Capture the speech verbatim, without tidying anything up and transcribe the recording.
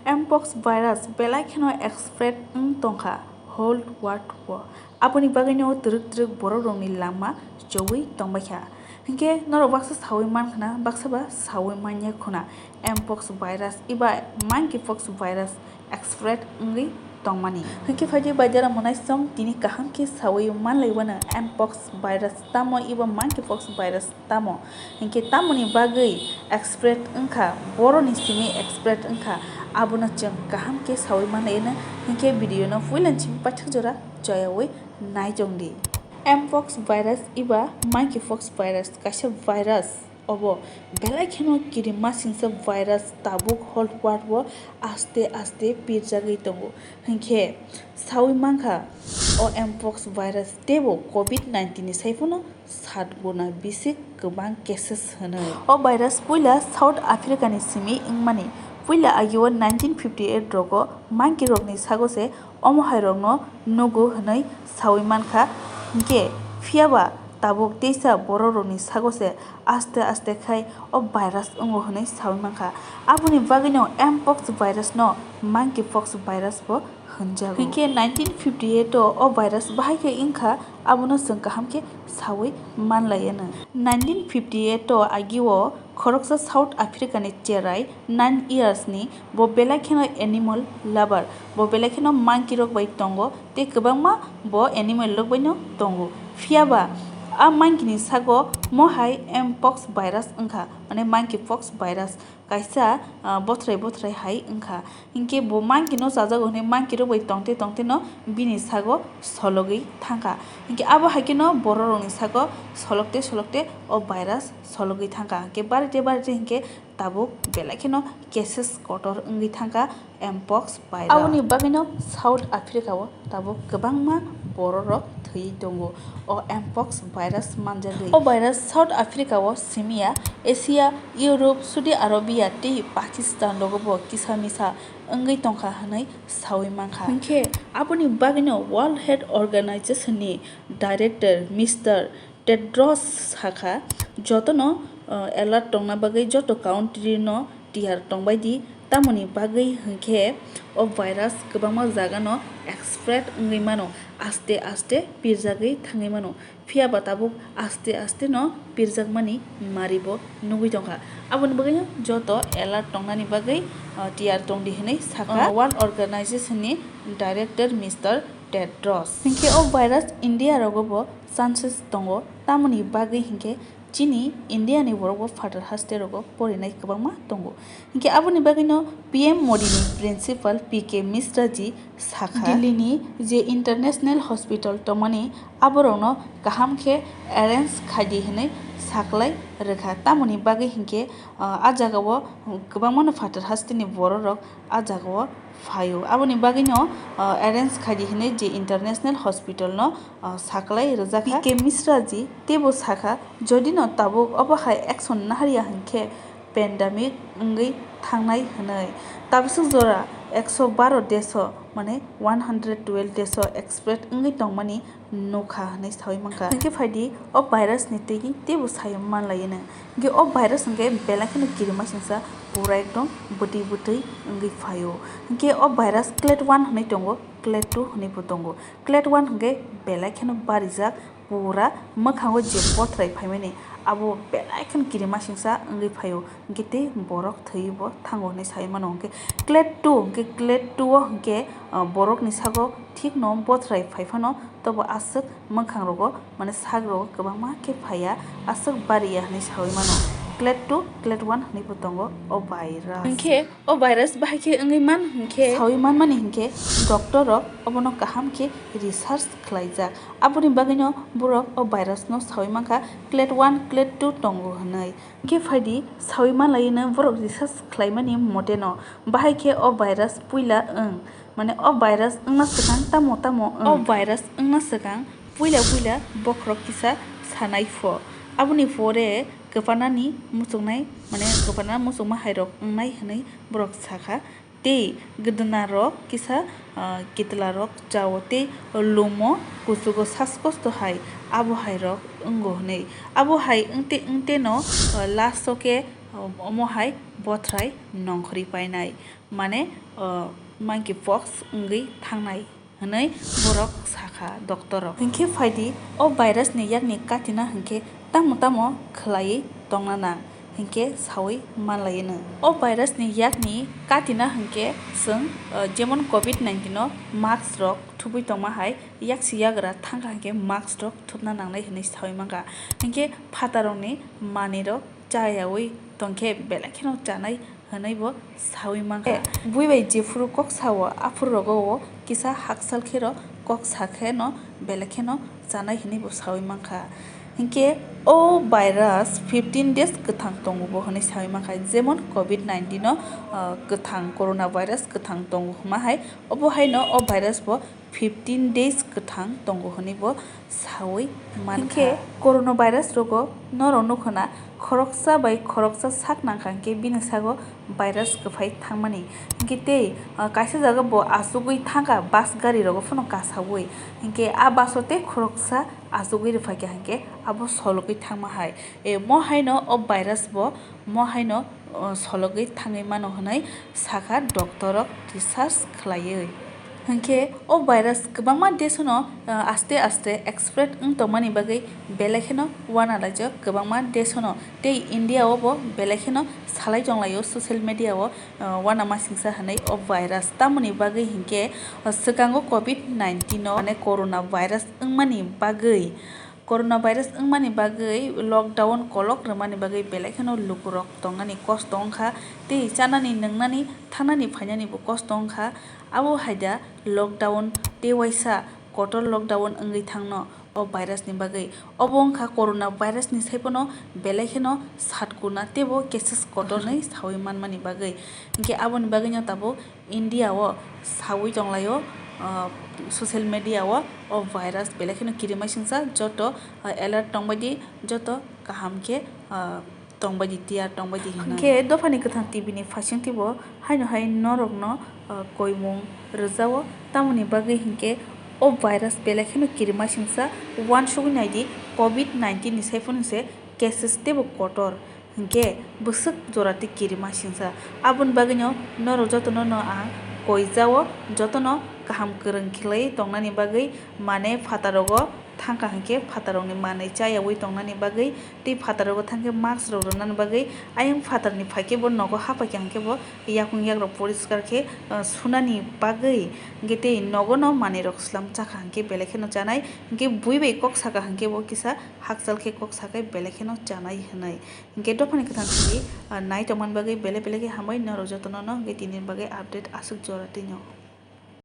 Mpox virus belai kheno spread wng tongkha whole world o. Aboni bagwino twrwk twrwk borokrokni langma chobwi tongbaikha. Hinkhe norok baksa sawi mankhna, baksa ba sawi manya khuna. Mpox virus eba monkeypox virus spread wngwi tongmani. Hinkhe phaidi baidara mwnaisong tini kaham khe sawi manlaiwano mpox virus tamo eba monkeypox virus tamo. Hinkhe tamoni bagwi spread wngkha, boroni simi spread wngkha, abono chwng kaham khe sawi manlaino. Hinkhe video no puilani simi paithak jora choyawi naichongdi. Mpox virus eba monkeypox virus kaisa virus. Obo belai kheno kirimasingsa virus tabuk whole world o aste aste pirjagwi tongo. Hinkhe sawi mankha o mpox virus teibo covid nineteen ni saiphano sat guna bisi kwbang cases hwnwi. O virus puila South Africa ni simi wngmani. Puila agio nineteen fifty eight rogo monkey rokni sago se omo hai rokno nugo hwnwi sawi mankha. Hinkhe phiyaba tabuk teisa borok rokni sago se aste aste khai o virus wngo hwnwi sawi mankha. Aboni bagwino mpox virus no monkeypox virus bo hwnjago. Hinkhe nineteen fifty eight o o virus bahai khe wngkha, abono chwng kaham khe sawi manlaiano. Nineteen fifty eight o agio khoroksa South Africa ni cherai nine years ni bo belai kheno animal lover, bo belai kheno monkey rok bai tongo tei kwbangma bo animal rok bai no tongo. Phiyaba a monkey ni sago mohai mpox virus wngkha, mane monkeypox virus kaisa, ah, bothrai bothrai hai wngkha. Hinkhe bo monkey no chajago hwnwi monkey rok bai tongte tongte no bini sago sologwi thangkha. Hinkhe abo hai kheno borok rokni sago solokte solokte o virus sologwi thangkha. Hinkhe barite barite hinkhe tabuk belai kheno cases kotor wngwi thangkha mpox virus. Aboni bagwino South Africa o tabuk kwbangma borok rok thwi tongo o mpox virus manjagwi. O virus South Africa o simiya Asia, Europe, Saudi Arabia tei Pakistan rogo bo kisa misa wngwi tongkha hwnwi sawi mankha. Hinkhe aboni bagwino World Health Organization ni director Mister Tedros sakha, jotono, uh, alert tongna bagwi joto country no tiyar tongbai di, tamoni bagwi hinkhe o virus kwbangma jaga no spread wngwi mano, aste aste pirjagwi thangwi mano. Phiyaba tabuk aste aste no pirjakmani mari bo nugwi tongkha. Aboni bagwino joto alert tongnani bagwi, uh, tiyar tongdi hwnwi sakha, uh, World Organization ni director Mister Tedros. Hinkhe o virus India rogo bo chances tongo, tamoni bagwi hinkhe chini India ni borok bo phatar haste rogo porinai kwbangma tongo. Hinkhe aboni bagwino P M Modi ni principal P K Mishra ji sakha, Delhi ni je international hospital tongmani aborokno kaham khe arrange khaidi hwnwi saklai rwkha. Tamoni bagwi hinkhe, ah, ah jagao kwbangmano phatar hasteni bororok ah jagao phaio. Aboni bagwino, ah, arrange khaidi hwnwi je international hospital no, ah, saklai rwjakha. P K Mishra ji teibo sakha, jodi no tabuk obo hai action naharya hinkhe pandemic wngwi thangnai hwnwi. Tabswk jora ekso baro deso, mane one hundred twelve deso spread wngwi tongmani nukha hwnwi sawi mankha. Hinkhe phaidi o virus ni twi teibo sawi manlaino. Hinkhe o virus hinkhe belai kheno kirimasingsa pura ekdom bwtwi bwtwi wngwi phaio. Hinkhe o virus clade one hwnwi tongo, clade two hwnwi bo tongo. Clade one hinkhe belai kheno barijak, pura mwkhango je pothrai phaimani abo belai kheno kirimasingsa wngwi phaio, hinkhe tei borok thwiwi bo thango hwnwi sawi mano. Hinkhe clade two, hinkhe clade two o hinkhe, ah, borokni sago thikno bothrai phai phano tobo aswk mwkhangrogo, mane sagrogo kwbangma khe phaiya, aswk bariya hwnwi sawi mano. Clade two, clade one hwnwi bo tongo o virus. Hinkhe o virus bahai khe wngwi man hinkhe? Sawi manmani hinkhe doctor rok obono kaham khe research khlaijak. Aboni bagwino borok o virus no sawi mankha clade one, clade two tongo hwnwi. Hinkhe phaidi sawi manlaino borok research khlaimani moteno bahai khe o virus puila wng, mane o virus wngna swkang tamo tamo wng. O virus wngna swkang puila puila bokhorok kisa sanai pho. Aboni pore kwphanani muchungnai, mane kwphana muchungma hairok wngnai hwnwi borok sakha. Tei gwdwna rok kisa, ah, kitla rok chao tei lumo kuchugo saskosto hai abo hai rok wngo hwnwi. Abo hai wngte wngte no, ah, last o khe Omo hai bothrai nongkhorwi painai, mane, o, monkey pox wngwi thangnai hwnwi borok sakha doctor rok. Hinkhe phaidi, o virus ni yakni katina hinkhe tamo tamo khwlaiwi tongna nang hinkhe sawi manlaino. O virus ni yakni katina hinkhe chwng, o, jemon covid nineteen o mask rok thubwi tongma hai, yaksi yagra thangkha hinkhe mask rok thupna nangnai hwnwi sawi mankha. Hinkhe phatarokni manwirok chayawi tongkhe belai kheno chanai hwnwi bo sawi mankha. Bui bai jephuru kok sao, aphuru rogo o kisa hakchal kheno kok sakheno belai kheno chanai hwnwi bo sawi mankha. Hinkhe o virus fifteen days kwthang tongo bo hwnwi sawi mankha, jemon covid nineteen o, ah, kwthang, corona virus kwthang tongo hwnma hai, obo haino o virus bo fifteen days kwthang tongo hwnwi bo sawi mankha. Hinkhe coronavirus rogo norok nukho na, khoroksa bai khoroksa sak nangkha hinkhe bini sago virus kwphai thangmani. Hinkhe tei, ah, kaisa jaga bo achugwi thangkha bus gari rogo phano kasawi. Hinkhe a bus o tei khoroksa achugwi rwphaikha hinkhe abo sologwi thangma hai. E, mo haino o virus bo mo haino, o, sologwi thangwi mano hwnwi sakha doctor rok research khwlaiwi. Hinkhe o virus kwbangma desh-o no, o, aste aste spread wng tongmani bagwi belai kheno uanalaijak kwbangma desh-o no, tei India o bo belai kheno salai tonglaio social media o, o, uanamasingcha hwnwi o virus. Tamoni bagwi hinkhe, o, swkango covid nineteen o, mane corona virus wngmani bagwi, Coronavirus wngmani bagwi lockdown kolok rwmani bagwi belai kheno lukurok tongnani kosto wngkha, tei chanani, nwngnani, thangnani, phainani bo kosto wngkha. Abo hai da lockdown tei waisa kotor lockdown wngwi thangno o virus ni bagwi. Obo wngkha coronavirus ni saiphano belai kheno satkuna teibo cases kotor hwnwi sawi manmani bagwi. Hinkhe aboni bagwino tabuk India o sawi tonglaio, ah, social media o, o virus belai kheno kirimasingcha, joto, ah, alert tongbaidi, joto kaham khe, ah, tongbaidi, tiyar tongbaidi hwnwi. Hinkhe dophani kwthang T V ni phaisingtwi bo haino hai norokno, ah, koimung rwjao, tamoni bagwi hinkhe o virus belai kheno kirimasingcha, uansugwi naidi covid nineteen ni saiphano se cases teibo kotor. Hinkhe bwswk jora tei kirima singsa. Aboni bagwino norok jotono no ang koijao, jotono kaham kwrwng khlai tongnani bagwi, mane phatarogo thangkha hinkhe phatarokni manwi chayawi tongnani bagwi tei phatarogo thangkhe mask rok rwnani bagwi, ayang phatarni phaikhe bo nogo haphaikha hinkhe bo yakung yakrok poriskar khe, ah, sunani bagwi, hinkhe tei nogono manwirok swlam chakha hinkhe belai kheno chanai, hinkhe bui bai kok sakha hinkhe bo kisa hakchal khe kok sakhai belai kheno chanai hwnwi. Hinkhe dophani kwthang T V, ah, nai tongmani bagwi belai belai khe hambai norok jotono no hinkhe tini bagwi update aswk jora tino.